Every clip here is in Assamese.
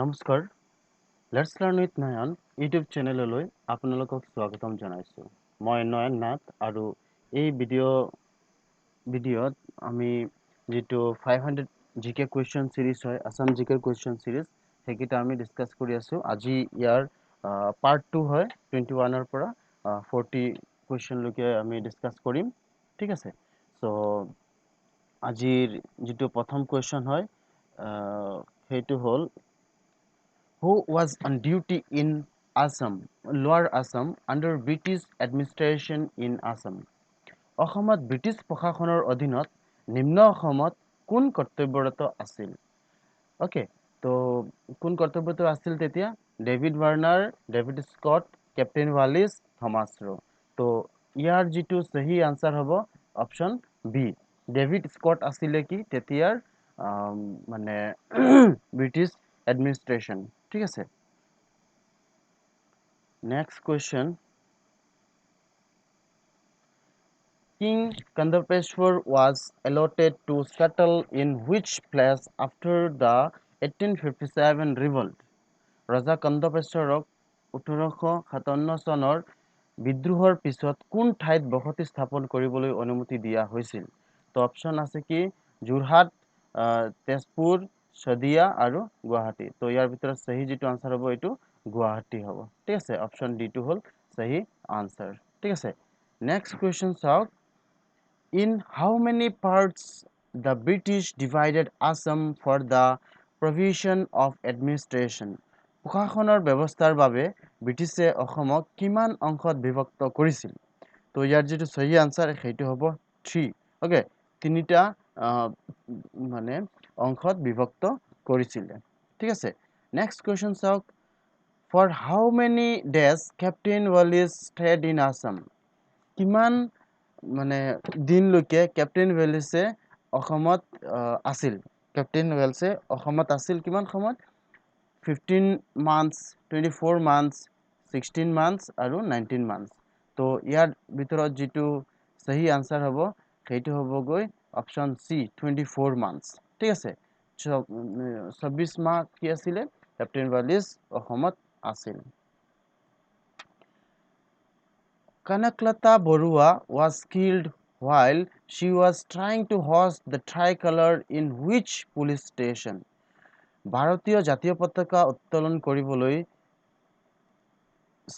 নমস্কাৰ, let's learn with Nayan YouTube চেনেললৈ আপোনালোকক স্বাগতম জনাইছোঁ। মই নয়ন নাথ আৰু এই ভিডিঅ'ত আমি যিটো 500 জি কে কুৱেশ্যন চিৰিজ হয়, আছাম জি কেৰ কুৱেশ্যন চিৰিজ, সেইকেইটা আমি ডিছকাছ কৰি আছোঁ। আজি ইয়াৰ পাৰ্ট 2 হয়, 21ৰ পৰা 40 কুৱেশ্যনলৈকে আমি ডিছকাছ কৰিম, ঠিক আছে। চ' আজিৰ যিটো প্ৰথম কুৱেশ্যন হয়, সেইটো হ'ল who was on duty in Assam, Lower Assam, under British administration in Assam? অসমত ব্ৰিটিছ প্ৰশাসনৰ অধীনত নিম্ন অসমত কোন কৰ্তব্যৰত আছিল? অ'কে, তো কোন কৰ্তব্যৰত আছিল তেতিয়া? David Warner, David Scott, captain Wallis, Thomas Roe. তো ইয়াৰ যিটো চহী আনচাৰ হ'ব অপশ্যন বি, ডেভিড স্কট আছিলে কি তেতিয়াৰ মানে ব্ৰিটিছ এডমিনিষ্ট্ৰেশ্যন, ঠিক আছে। Next question, king Kandarpeswar was allotted to settle in which place after the 1857 revolt? ৰজা কন্দৰ্পেশ্বৰক 1857 চনৰ বিদ্ৰোহৰ পিছত কোন ঠাইত বসতি স্থাপন কৰিবলৈ অনুমতি দিয়া হৈছিল? তো অপশ্যন আছে কি যোৰহাট, তেজপুৰ, শদিয়া আৰু গুৱাহাটী। তো ইয়াৰ ভিতৰত চহী যিটো আনচাৰ হ'ব এইটো গুৱাহাটী হ'ব, ঠিক আছে। অপশ্যন ডিটো হ'ল চহী আনচাৰ, ঠিক আছে। নেক্সট কুৱেশ্যন চাওক, in how many parts the British divided Assam for the provision of administration? প্ৰশাসনৰ ব্যৱস্থাৰ বাবে ব্ৰিটিছে অসমক কিমান অংশত বিভক্ত কৰিছিল? তো ইয়াৰ যিটো চহী আনচাৰ সেইটো হ'ব 3, অ'কে, তিনিটা মানে অংশত বিভক্ত কৰিছিলে, ঠিক আছে। নেক্সট কুৱেশ্যন চাওক, for how many days captain Wallis stayed in Assam? কিমান মানে দিনলৈকে কেপ্টেইন ৱেলিছে অসমত আছিল? কেপ্টেইন ৱেলছে অসমত আছিল কিমান সময়ত? 15 months, 24 months, 16 months আৰু 19 months। তো ইয়াৰ ভিতৰত যিটো চহী আনচাৰ হ'ব সেইটো হ'বগৈ অপশ্যন চি, 24 months, ঠিক আছে। 26 মাহ কি আছিলে কেপ্টেইন ৱালিছ অসমত আছিল। Kanaklata Barua was killed while she was trying to hoist the tricolor in which police station? ভাৰতীয় জাতীয় পতাকা উত্তোলন কৰিবলৈ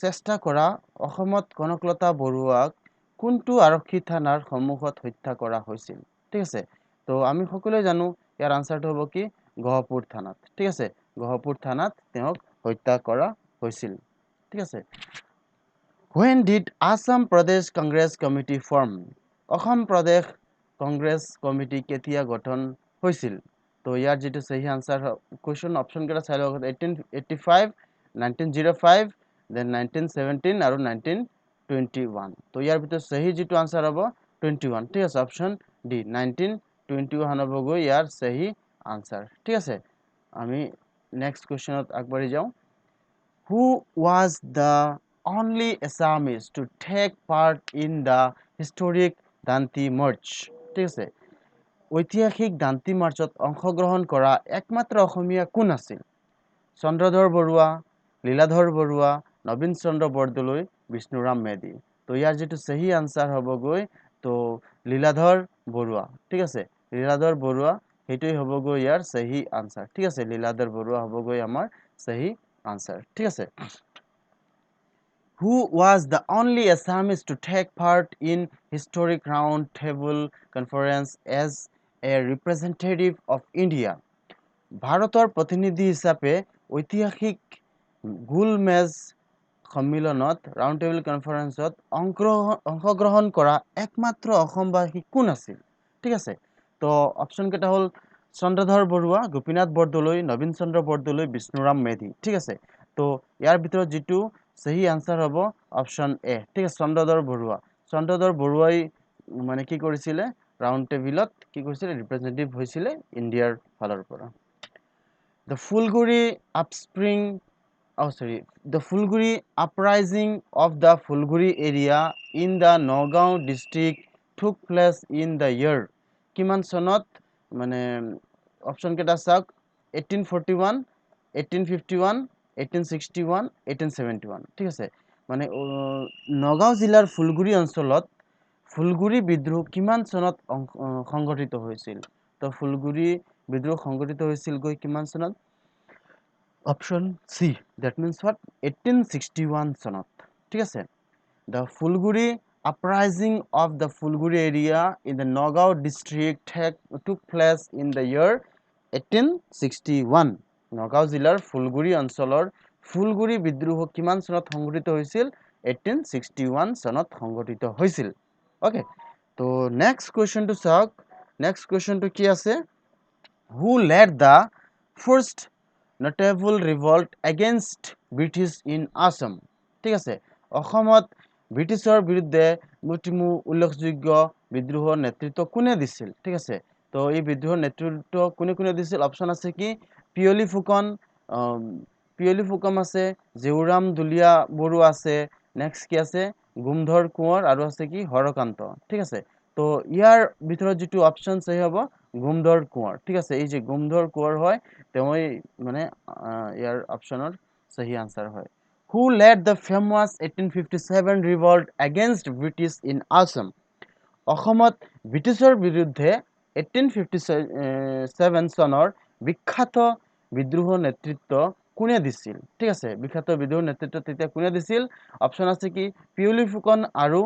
চেষ্টা কৰা অসমত কনকলতা বৰুৱাক কোনটো আৰক্ষী থানাৰ সন্মুখত হত্যা কৰা হৈছিল? ঠিক আছে, তো আমি সকলোৱে জানো ইয়াৰ আনচাৰটো হ'ব কি গহপুৰ থানাত, ঠিক আছে। গহপুৰ থানাত তেওঁক হত্যা কৰা হৈছিল, ঠিক আছে। When did Assam Pradesh Congress Committee form? Assam Pradesh Congress committee কেতিয়া গঠন হৈছিল? তো ইয়াৰ যিটো চহী আনচাৰ কুৱেশ্যন অপশ্যন কেইটা চাই লওক, 1885, 1905, then 1917 আৰু 1921। তো ইয়াৰ ভিতৰত চহী যিটো আনচাৰ হ'ব 21, ঠিক আছে। অপশ্যন ডি 1921 হ'বগৈ ইয়াৰ চহী আনচাৰ, ঠিক আছে। আমি নেক্সট কুৱেশ্যনত আগবাঢ়ি যাওঁ। Who was the only Assamese to take part in the historic Dandi March? ঠিক আছে, ঐতিহাসিক দান্তি মাৰ্চত অংশগ্ৰহণ কৰা একমাত্ৰ অসমীয়া কোন আছিল? চন্দ্ৰধৰ বৰুৱা, লীলাধৰ বৰুৱা, নবীন চন্দ্ৰ বৰদলৈ, বিষ্ণুৰাম মেধি। তো ইয়াৰ যিটো চহী আনচাৰ হ'বগৈ তো লীলাধৰ বৰুৱা, ঠিক আছে। লীলাধৰ বৰুৱা সেইটোৱেই হ'বগৈ ইয়াৰ চহী আনচাৰ, ঠিক আছে। লীলাধৰ বৰুৱা হ'বগৈ আমাৰ চহী আনচাৰ, ঠিক আছে। Who was the only Assamese to take part in historic round table conference as a representative of India? ভাৰতৰ প্ৰতিনিধি হিচাপে ঐতিহাসিক গোলমেজ সন্মিলনত ৰাউণ্ড টেবল কনফাৰেন্সত অংশগ্ৰহণ কৰা একমাত্ৰ অসমবাসী কোন আছিল? ঠিক আছে, তো অপশ্যন কেইটা হ'ল চন্দ্ৰধৰ বৰুৱা, গোপীনাথ বৰদলৈ, নবীন চন্দ্ৰ বৰদলৈ, বিষ্ণুৰাম মেধি, ঠিক আছে। তো ইয়াৰ ভিতৰত যিটো চহী আনচাৰ হ'ব অপশ্যন এ, ঠিক আছে, চন্দ্ৰধৰ বৰুৱা। চন্দ্ৰধৰ বৰুৱাই মানে কি কৰিছিলে ৰাউণ্ড টেবুলত কি কৰিছিলে ৰিপ্ৰেজেণ্টেটিভ হৈছিলে ইণ্ডিয়াৰ ফালৰ পৰা। The Phulguri upspring, oh sorry, the Phulguri uprising of the Phulguri area in the Nagaon district took place in the year কিমান চনত? মানে অপশ্যন কেইটা চাওক, 1841, 1851, 1861, 1871। ঠিক আছে, মানে নগাঁও জিলাৰ ফুলগুৰি অঞ্চলত ফুলগুৰি বিদ্ৰোহ কিমান চনত সংগঠিত হৈছিল? তো ফুলগুৰি বিদ্ৰোহ সংগঠিত হৈছিল গৈ কিমান চনত? Option C, that means what, 1861 চনত। ঠিক আছে, the Phulguri uprising of the Phulguri area in the Nagaon district took place in the year 1861। Nagaon জিলাৰ ফুলগুৰি অঞ্চলৰ ফুলগুৰি বিদ্ৰোহ কিমান চনত সংঘটিত হৈছিল? 1861 চনত সংঘটিত হৈছিল। অ'কে, তো নেক্সট কুৱেশ্যনটো চাওক। নেক্সট কুৱেশ্যনটো কি আছে? Who led the first notable revolt against British in Assam? ঠিক আছে, অসমত ব্ৰিটিছৰ বিৰুদ্ধে মুঠিমু উল্লেখযোগ্য বিদ্ৰোহৰ নেতৃত্ব কোনে দিছিল? ঠিক আছে, তো এই বিদ্ৰোহৰ নেতৃত্ব কোনে কোনে দিছিল? অপশ্যন আছে কি পিয়লি ফুকন, পিয়লি ফুকন আছে, জেউৰাম দুলীয়া বৰুৱা আছে, নেক্সট কি আছে গোমধৰ কোঁৱৰ, আৰু আছে কি হৰকান্ত। ঠিক আছে, তো ইয়াৰ ভিতৰত যিটো অপশ্যন চহী হ'ব গোমধৰ কোঁৱৰ। ঠিক আছে, এই যে গোমধৰ কোঁৱৰ হয় তেওঁ মানে ইয়াৰ অপশ্যনৰ চহী আনচাৰ হয়। Who led the famous 1857 revolt against British in Assam? অসমত ব্ৰিটিছৰ বিৰুদ্ধে 1857 চনৰ বিখ্যাত বিদ্ৰোহৰ নেতৃত্ব কোনে দিছিল? ঠিক আছে, বিখ্যাত বিদ্ৰোহৰ নেতৃত্ব তেতিয়া কোনে দিছিল? অপশ্যন আছে কি পিয়লি ফুকন আৰু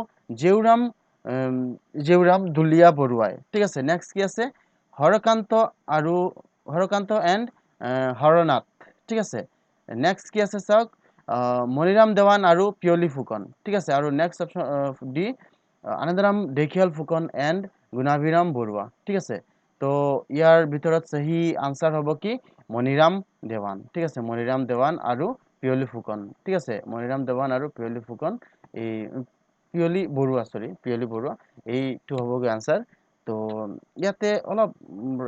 জেউৰাম দুলীয়া বৰুৱাই। ঠিক আছে, নেক্সট কি আছে হৰকান্ত আৰু হৰকান্ত এণ্ড হৰনাথ। ঠিক আছে, নেক্সট কি আছে চাওক মণিৰাম দেৱান আৰু পিয়লি ফুকন। ঠিক আছে, আৰু next option D Anandaram Dhekial Phukan and Gunabhiram Barua. ঠিক আছে, তো ইয়াৰ ভিতৰত চহী আনচাৰ হ'ব কি মণিৰাম দেৱান। ঠিক আছে, মণিৰাম দেৱান আৰু পিয়লি ফুকন। ঠিক আছে, মণিৰাম দেৱান আৰু পিয়লি ফুকন, এই পিয়লি বৰুৱা, চৰি পিয়লি বৰুৱা, এইটো হ'বগৈ আনচাৰ। তো ইয়াতে অলপ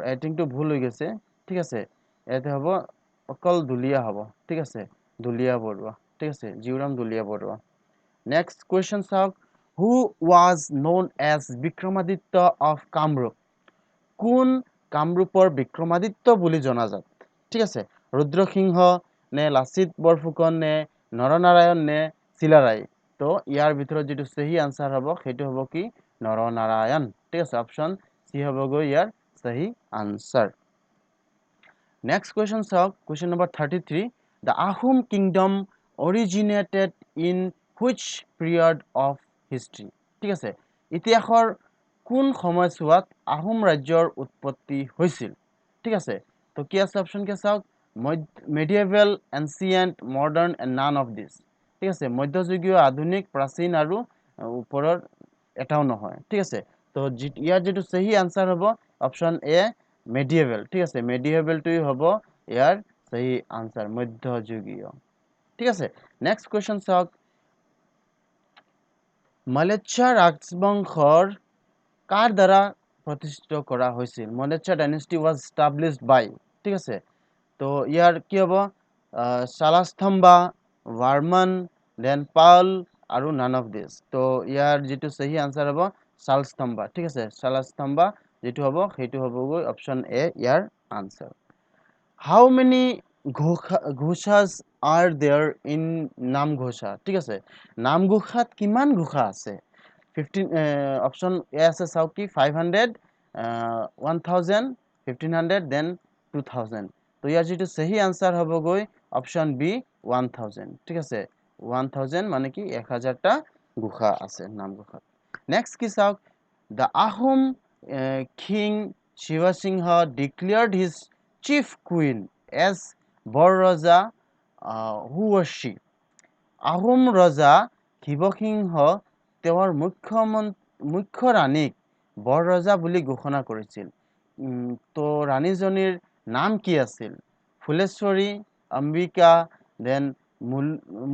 ৰাইটিংটো ভুল হৈ গৈছে। ঠিক আছে, ইয়াতে হ'ব অকল দুলীয়া হ'ব। ঠিক আছে, দুলীয়া বৰুৱা। ঠিক আছে, জিউৰাম দুলীয়া বৰুৱা। নেক্সট কুৱেশ্যন চাওক, who was known as Vikramaditya of Kamrup? কোন কামৰূপৰ বিক্ৰমাদিত্য বুলি জনাজাত? ঠিক আছে, ৰুদ্ৰসিংহ নে লাচিত বৰফুকন নে নৰনাৰায়ণ নে চিলাৰায়? তো ইয়াৰ ভিতৰত যিটো চহী আনচাৰ হ'ব সেইটো হ'ব কি নৰনাৰায়ণ। ঠিক আছে, অপশ্যন চি হ'বগৈ ইয়াৰ চহী আনচাৰ। নেক্সট কুৱেশ্যন চাওক, question number 33, the Ahom kingdom originated in which period of history? ঠিক আছে, ইতিহাসৰ কোন সময়ছোৱাত আহোম ৰাজ্যৰ উৎপত্তি হৈছিল? ঠিক আছে, তো কি আছে অপশ্যন কি চাওক, medieval, ancient, modern and none of this. ঠিক আছে, মধ্যযুগীয়, আধুনিক, প্ৰাচীন আৰু ওপৰৰ এটাও নহয়। ঠিক আছে, তো ইয়াৰ যিটো চহী আনচাৰ হ'ব অপশ্যন এ মেডিয়েভেল। ঠিক আছে, মেডিয়েভেলটোৱে হ'ব ইয়াৰ চহী আনচাৰ, মধ্যযুগীয়। ঠিক আছে, নেক্সট কুৱেশ্যন চাওক, মালেচ্ছা ৰাজবংশৰ কাৰ দ্বাৰা প্ৰতিষ্ঠিত কৰা হৈছিল? Mlechchha dynasty was established by. ঠিক আছে, তো ইয়াৰ কি হ'ব শালাস্তম্ভা, বৰ্মন, then পাল আৰু নান অফ this. তো ইয়াৰ যিটো চহী আনচাৰ হ'ব শালস্তম্ভা। ঠিক আছে, শালস্তম্ভা যিটো হ'ব সেইটো হ'বগৈ option A year answer. How many ghoshas are there in Namghosha? ঠিক আছে, নামঘোষাত কিমান ঘোষা আছে? 15 অপশ্যন এ আছে চাওক কি 500, 1000, 1500, then 2000। তো ইয়াৰ যিটো চহী আনচাৰ হ'বগৈ অপশ্যন বি 1000। ঠিক আছে, 1000 মানে কি 1000টা গুহা আছে নামঘোষাত। নেক্সট কি চাওক, the Ahom king Shivasingha declared his chief queen as Borraja, who was she? Ahom ৰজা শিৱসিংহ তেওঁৰ মুখ্য ৰাণীক বৰৰজা বুলি ঘোষণা কৰিছিল। তো ৰাণীজনীৰ নাম কি আছিল? ফুলেশ্বৰী, অম্বিকা, then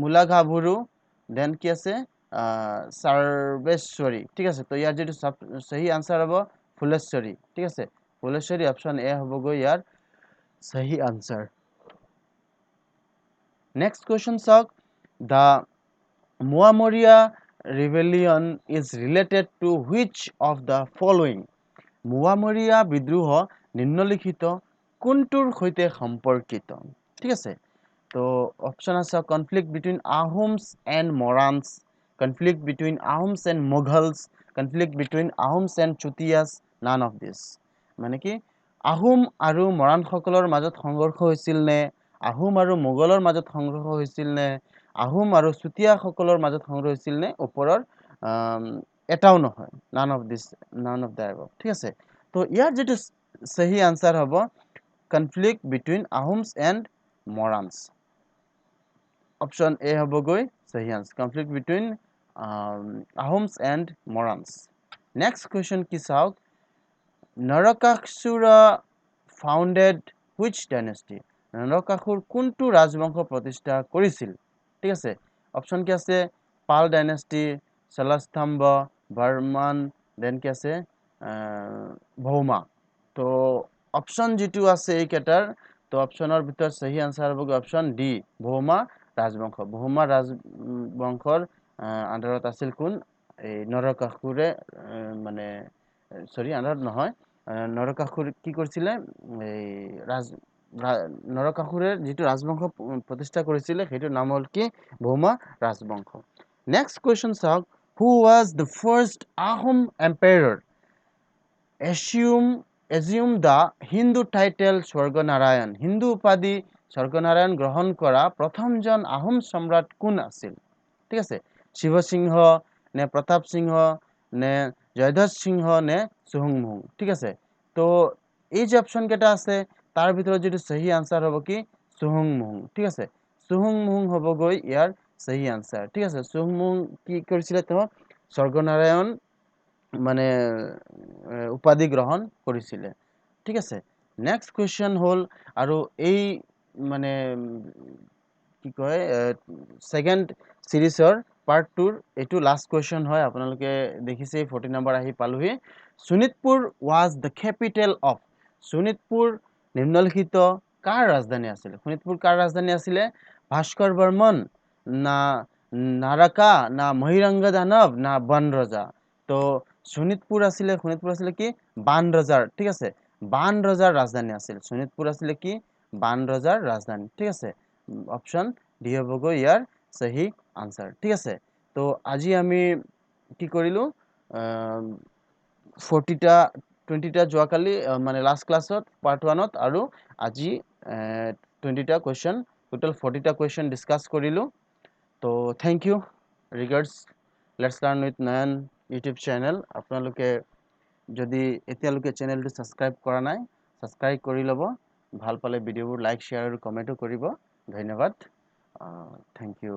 মূলাগাভৰু, then কি আছে সৰ্বেশ্বৰী। ঠিক আছে, তো ইয়াৰ যিটো চহী আনচাৰ হ'ব ফুলেশ্বৰী। ঠিক আছে, ফুলেশ্বৰী অপশ্যন এ হ'বগৈ ইয়াৰ চহী আনচাৰ। নেক্সট কুৱেশ্যন চাওক, the Moamoria rebellion is related to which of the following? Moamoria বিদ্ৰোহ নিম্নলিখিত কোনটোৰ সৈতে সম্পৰ্কিত? ঠিক আছে। তো অপশ্যন আছে conflict between Ahoms and Morans, conflict between Ahoms and Mughals, conflict between Ahoms and Chutiyas, none of this. মানে কি আহোম আৰু মৰাণসকলৰ মাজত সংঘৰ্ষ হৈছিল নে, আহোম আৰু মোগলৰ মাজত সংঘৰ্ষ হৈছিল নে, আহোম আৰু চুতীয়াসকলৰ মাজত সংঘৰ্ষ হৈছিল নে, ওপৰৰ এটাও নহয়, none of this, none of the above. ঠিক আছে। তো ইয়াৰ যিটো সহি আনচাৰ হ'ব conflict between Ahoms and Morans, option A হ'বগৈ সহি answer, conflict between Ahoms and Morans. Next question কি চাওক, Narakasura founded which dynasty? Narakasur কোনটো ৰাজবংশ প্ৰতিষ্ঠা কৰিছিল? ঠিক আছে, অপশ্যন কি আছে, পাল ডাইনেষ্টি, শলস্তম্ভ, বৰ্মন, দেন কি আছে ভৌমা। তো অপশ্যন যিটো আছে এইকেইটাৰ, তো অপশ্যনৰ ভিতৰত সহি আনচাৰ হ'ব অপশ্যন ডি, ভৌমা ৰাজবংশ। ভৌমা ৰাজবংশৰ আণ্ডাৰত আছিল কোন, এই নৰকাসুৰে, মানে চৰি আণ্ডাৰত নহয়, নৰকাসুৰ কি কৰিছিলে, এই নৰকাসুৰে যিটো ৰাজবংশ প্ৰতিষ্ঠা কৰিছিলে সেইটোৰ নাম হ'ল কি, ভৌমা ৰাজবংশ। নেক্সট কুৱেশ্যন চাওক, who was the first Ahom emperor assume the Hindu title Swarganarayan? Hindu উপাধি স্বৰ্গনাৰায়ণ গ্ৰহণ কৰা প্ৰথমজন আহোম সম্ৰাট কোন আছিল? ঠিক আছে, শিৱসিংহ নে প্ৰতাপ সিংহ নে জয়ধ্বজ সিংহ নে চুহুংমুহুং? ঠিক আছে, তো এই যে অপশ্যন কেইটা আছে তাৰ ভিতৰত যিটো সহি আনচাৰ হ'ব কি, চুহুংমুহুং। ঠিক আছে, চুহুংমুহুং হ'বগৈ ইয়াৰ সহি আনচাৰ। ঠিক আছে, চুহুংমুহুং কি কৰিছিলে, তেওঁ স্বৰ্গনাৰায়ণ মানে উপাধি গ্ৰহণ কৰিছিলে। ঠিক আছে, নেক্সট কুৱেশ্যন হ'ল, আৰু এই মানে কি কয় ছেকেণ্ড চিৰিজৰ পাৰ্ট টুৰ এইটো লাষ্ট কুৱেশ্যন হয়, আপোনালোকে দেখিছে 40 নম্বৰ আহি পালোহি। Sonitpur was the capital of, Sonitpur নিম্নলিখিত কাৰ ৰাজধানী আছিলে? শোণিতপুৰ কাৰ ৰাজধানী আছিলে? ভাস্কৰ বৰ্মন না নাৰকা না মহিৰংগ দানৱ না বন ৰজা? তো শোণিতপুৰ আছিলে, শোণিতপুৰ আছিলে কি, বান ৰজাৰ। ঠিক আছে, বান ৰজাৰ ৰাজধানী আছিল। শোণিতপুৰ আছিলে কি, বান ৰজাৰ ৰাজধানী। ঠিক আছে, অপশ্যন ডি হ'বগৈ ইয়াৰ সহি আনচাৰ। ঠিক আছে, তো আজি আমি কি কৰিলোঁ, 20টা যোৱাকালি মানে লাষ্ট ক্লাছত পাৰ্ট ওৱানত, আৰু আজি 20টা কুৱেশ্যন, টোটেল 40টা কুৱেশ্যন ডিছকাছ কৰিলোঁ। তো thank you, regards, let's learn with Nayan YouTube channel. আপোনালোকে যদি এতিয়ালৈকে চেনেলটো ছাবস্ক্ৰাইব কৰা নাই, ছাবস্ক্ৰাইব কৰি ল'ব। ভাল পালে ভিডিঅ'বোৰ লাইক, শ্বেয়াৰ আৰু কমেণ্টো কৰিব। ধন্যবাদ, thank U.